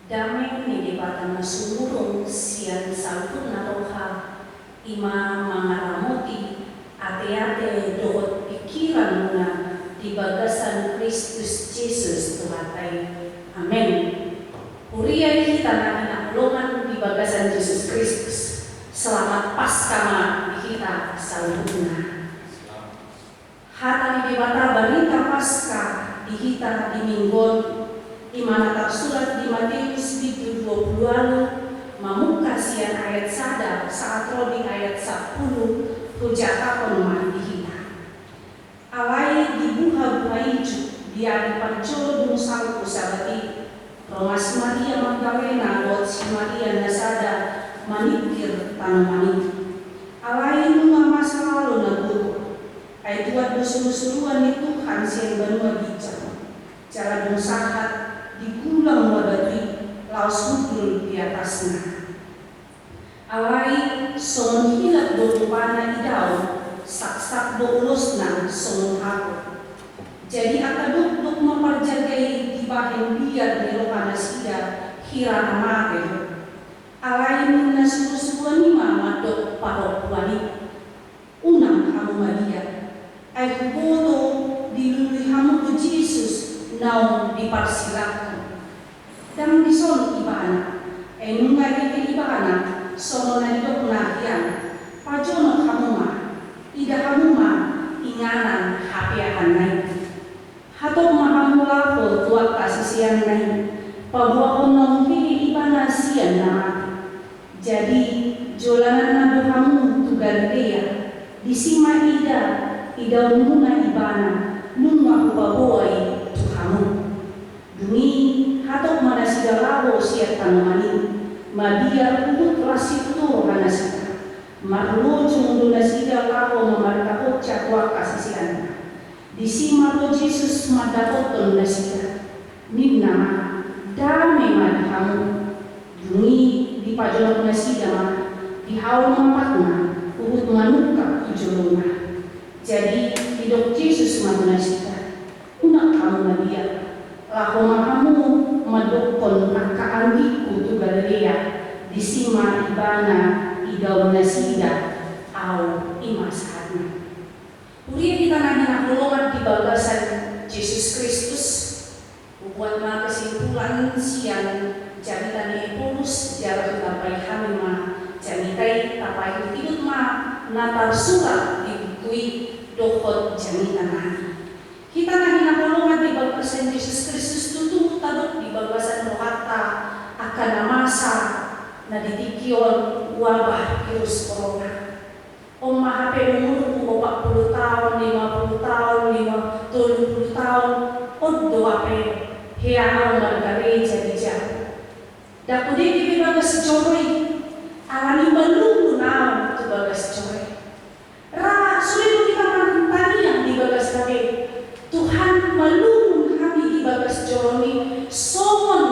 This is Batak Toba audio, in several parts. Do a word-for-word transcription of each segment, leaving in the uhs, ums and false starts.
Dame ni Debata na sumurung sian saluhutna roha, i ma mangaramoti ateate dohot pingkiranmuna di bagasan Kristus Jesus Tuhanta i. Amen. Huria hita na hinaholongan di bagasan Jesus Kristus, selamat Paskah ma di hita saluhutna. Hata ni Debata, Barita Paskah di hita di Minggu on, i ma na tarsurat di Mateus bindu dua pulu ualu, mamungka sian ayat sada sahat ro di ayat sampulu. Hujaha on ma di hita. Alai di buhabuha ijuk, di ari parjolo dungsangku Sabat i, ro ma si Maria Magdalena dohot si Maria na sada maningkir tanoman i. Alai nunga masa laho na gogo, ai tuat do surusuruan ni Tuhan sian banua ginjang. Jala dung sahat, digulang ma batu i, laos hundul di atasna. Alai songon hilap do rupana idaon, saksak do ulosna songon hapo. Jadi angka dokdok ma parjaga i dibahen biar ni roha nasida, hira na mate do. Alai ninna surusuruan i ma mandok parompuan i: Unang hamu mabiar, ai huboto dilului hamu do Jesus naung diparsilangkon. Ndang dison ibana, ai nunga hehe ibana, songon na nidokna hian: Pajonok hamu ma, ida hamu ma inganan hapeahanna i. Hatop ma hamu laho tu angka siseanna i, paboahon naung hehe ibana sian na mate. Jadi, jolananna do hamu tu Galilea, disi ma ida idaonmuna ibana, nunga hupaboa i tu hamu. Dung i, hatop ma nasida laho sian tanoman i, mabiar huhut las situtu roha nasida. Marlojong do nasida laho mamaritahon tu angka siseanna. Disi ma ro Jesus mandapothon nasida. Ninna ma: Dame ma di hamu. Dung i dipajonok nasida ma, dihaol ma patna, huhut manungkap tu jolona. Jadi didok Jesus ma tu nasida: Unang hamu mabiar, laho ma hamu mandokkon angka anggingku tu Galilea, disi ma ibana idaon nasida ahu. I ma sahatna. Huria hita na hinaholongan di bagasan Jesus Kristus, hubuat ma kesimpulan sian jamita ni Ephorus, jala hutambai hami ma jamita i, tapaihut-ihut ma na tarsurat di buku i dohot jamita nami. Hita na hinaholongan di bagasan Jesus Kristus, tutu tadok di bagasan rohanta angka na masa na di tingki on, wabah virus corona. On ma hape umurhu opat pulu taon, lima pulu taon, lima, tolu pulu taon, on do hape hea ahu margareja di jabu. Ndang hudege be bagas joro i, alani malungun ahu tu bagas joro i. Ra sude do hita martangiang di bagasna be. Tuhan, malungun hami di bagas joroMi, songon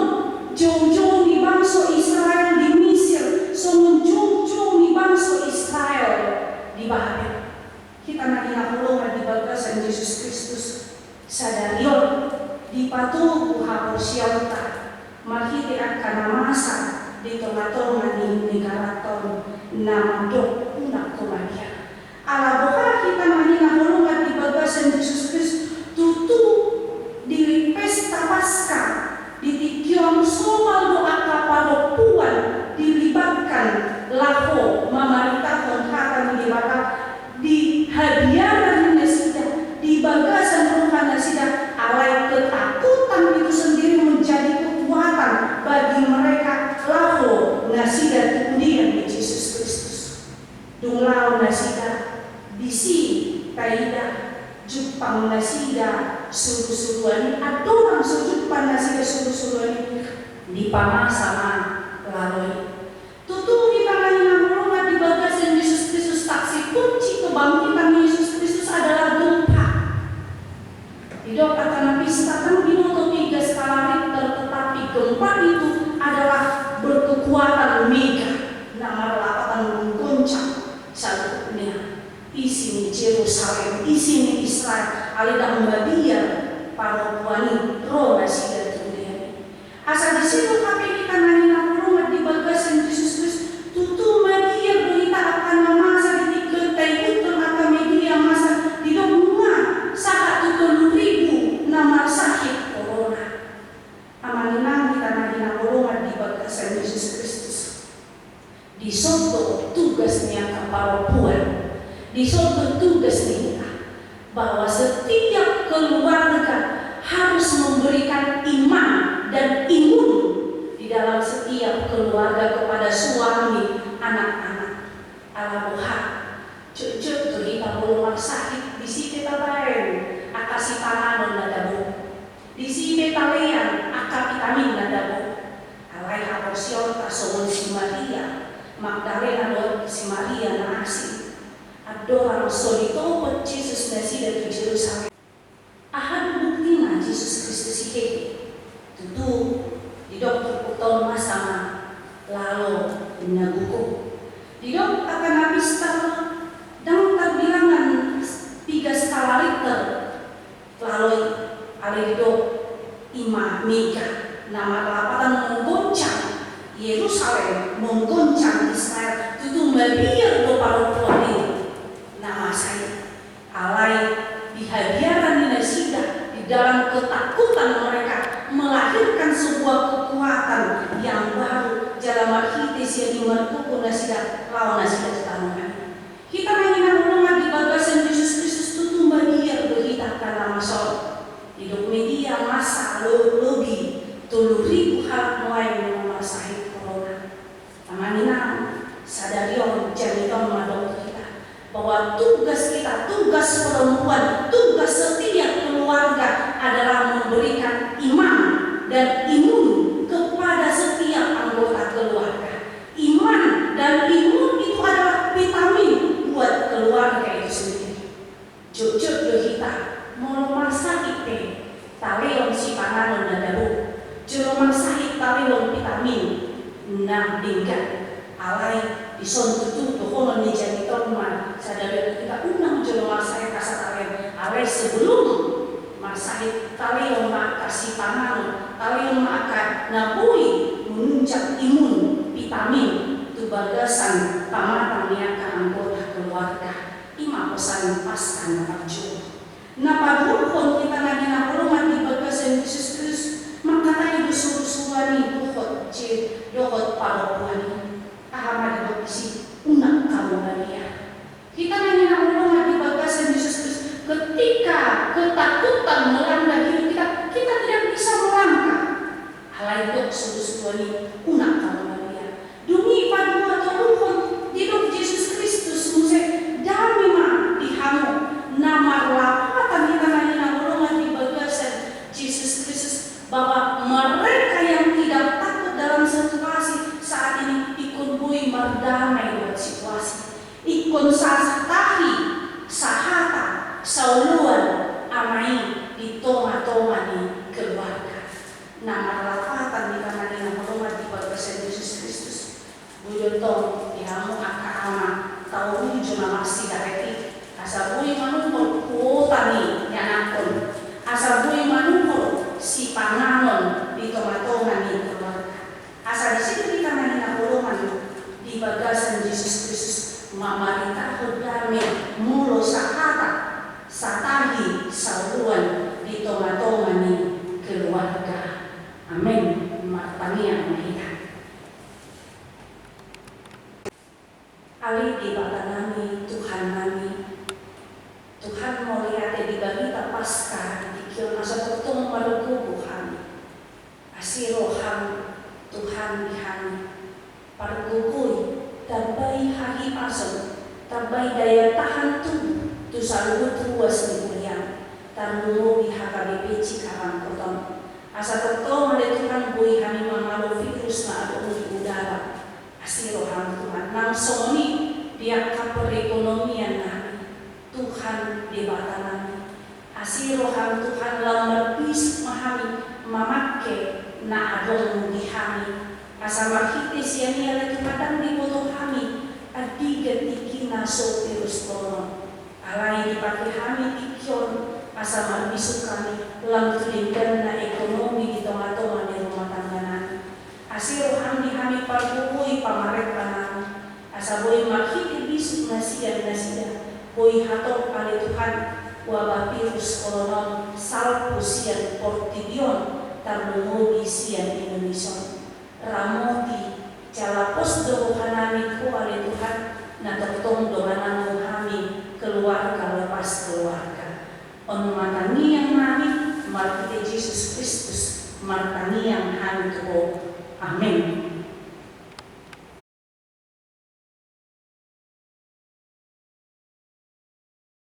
joujou ni bangso Israel di Misir, songon joujou ni bangso Israel di Babel. Hita na hinaholongan di bagasan Jesus Kristus, sadari on dipatogu haporseaonta marhite angka na masa di tongatonga ni negaranta on, na mandok: Unang ho mabiar. Ala boha hita na hinaholongan di bagasan Jesus Kristus, tutu di pesta Paskah di tingki on somal do angka parompuan dilibatkan laho mamaritahon hata ni Debata di habiaran ni nasida, di bagasan roha nasida, alai ketakutan itu sendiri menjadi kekuatan bagi mereka laho nasida tu huria ni Jesus Kristus. Dung laho nasida, disi taida jumpang nasida surusuruan i, andorang so jumpang nasida surusuruan i, dipamasa ma lalo i. Tutu hita na hinaholongan di bagasan Jesus Kristus, saksi kunci kebangkitan Yesus Kristus adalah gempa. Didok angka na pistar, ndang diboto piga skala Richter, tetapi gempa itu adalah berkekuatan mega, na marlapatan menggoncang saluhutna isi ni Jerusalem, isi ni Israel, alai ndang mabiar parompuan i ro nasida tu huria i. Asa disi do hape hita Dison do tugas ni hita, bahwa setiap keluarga harus memberikan iman dan imun di dalam setiap keluarga kepada suami, anak-anak. Ala boha, jotjot do hita molo marsahit, disi pe tabaen angka sipanganon na dabo, disi pe talean angka vitamin na dabo. Alai haporseaonta songon si Maria Magdalena dohot si Maria na asing, andorang so ditopot Jesus nasida tu Jerusalem. Aha do buktina Jesus Kristus i hehe? Tutu, didok turpukta on masa ma lalo na gogo. Didok angka na pistar, ndang tarbilangan piga skala Richter lalo i, alai didok i ma mega, na marlapatan menggoncang Yerusalem, menggoncang Israel. Tutu mabiar do parompuan i na masa i. Alai di habiaran ni nasida, di dalam ketakutan mereka melahirkan sebuah kekuatan yang baru, jala marhite sian i margogo nasida, laho nasida tu tano i. Hita na hinaholongan di bagasan Jesus Kristus, tutu mabiar do hita angka na masa on. Didok media massa lo-, lobi tolu ribu halak nuaeng na marsahit corona. Amang inang, sadari on jamita on mandok tu hita bahwa tugas kita, tugas perempuan, tugas setiap keluarga adalah memberikan iman dan imun kepada setiap anggota keluarga. Iman dan imun itu adalah vitamin buat keluarga itu sendiri. Jotjot do hita, molo marsahit pe, taleon sipanganon na dabo. Jolo marsahit, taleon vitamin na denggan. Alai dison tutu dohonon ni jamita on ma sadari on, hita unang jolo marsahit asa taleon. Alai sebelum marsahit, taleon ma angka sipanganon, taleon ma angka na boi menunjang imun, vitamin, tu bagasan pamatang ni angka anggota keluarga. I ma hosan Paskah na parjolo. Na paduahon, hita na hinaholongan di bagasan Jesus Kristus, mangkatai do surusuruan i dohot je-, dohot parompuan i. Aha ma didok disi? Unang hamu mabiar. Hita na hinaholongan di bagasan Jesus Kristus, ketika ketakutan melanda hidup kita, kita tidak bisa melangkah. Alai didok surusuruan i, unang hamu mabiar. Dung i paduatoluhon, didok Jesus Kristus muse, dame ma di hamu. Na marlapatan hita na hinaholongan di bagasan Jesus Kristus, bahwa mereka yang tidak takut dalam situasi saat ini ingkon boi mardamai dohot situasi. Ingkon satahi, sahata, saoloan Ama i di tongatonga ni keluarga. Na marlapatan hita na hinaholongan di bagasan Jesus Kristus. Boi do tong di hamu angka ama, tau uju na marsigaret i, asa boi manuhor kuota ni ianakhon, asa boi manuhor sipanganon di tongatonga ni keluarga. Asa disi do hita na hinaholongan di bagasan Jesus Kristus mamaritahon dame, molo sahata, satahi, saoloan di tongatonga ni keluarga. Amen. Martangiang ma hita. Ale Debata nami, Tuhan nami, Tuhan, mauliate di barita Paskah di tingki on, asa tongtong margogo hami. Asi roham, Tuhan, di hami. Pargogoi, tambai hahipason, tambai daya tahan tubuh tu saluhut ruas ni huriam, tarlumobi H K B P Cikarang Kota on. Asa tongtong, ale Tuhan, boi hami mangalo virus na adong di udara. Asi roham, Tuhan, nang songon i di angka perekonomian nami, Tuhan Debata nami. Asi roham, Tuhan, lam marbisuk ma hami mamangke na adong di hami, asa marhite sian i, ale Tuhan, ndang diboto hami andigan tingkina so virus corona on. Alai dipake hami tingki on asa marbisuk hami lam tu dengganna ekonomi di tongatonga ni rumah tangga nami. Asi roham di hami, pargogoi pamarenta nami, asa boi marhite bisuk na sian nasida, boi hatop, ale Tuhan, wabah virus corona on salpu sian portibi on, tarlumobi sian Indonesia on. Ramoti jala pos do roha nami tu Ho, ale Tuhan, na tongtong donganan Ho hami Keluarga lepas keluarga. On ma tangiang nami, marhite Jesus Kristus martangiang hami tu Ho. Amen.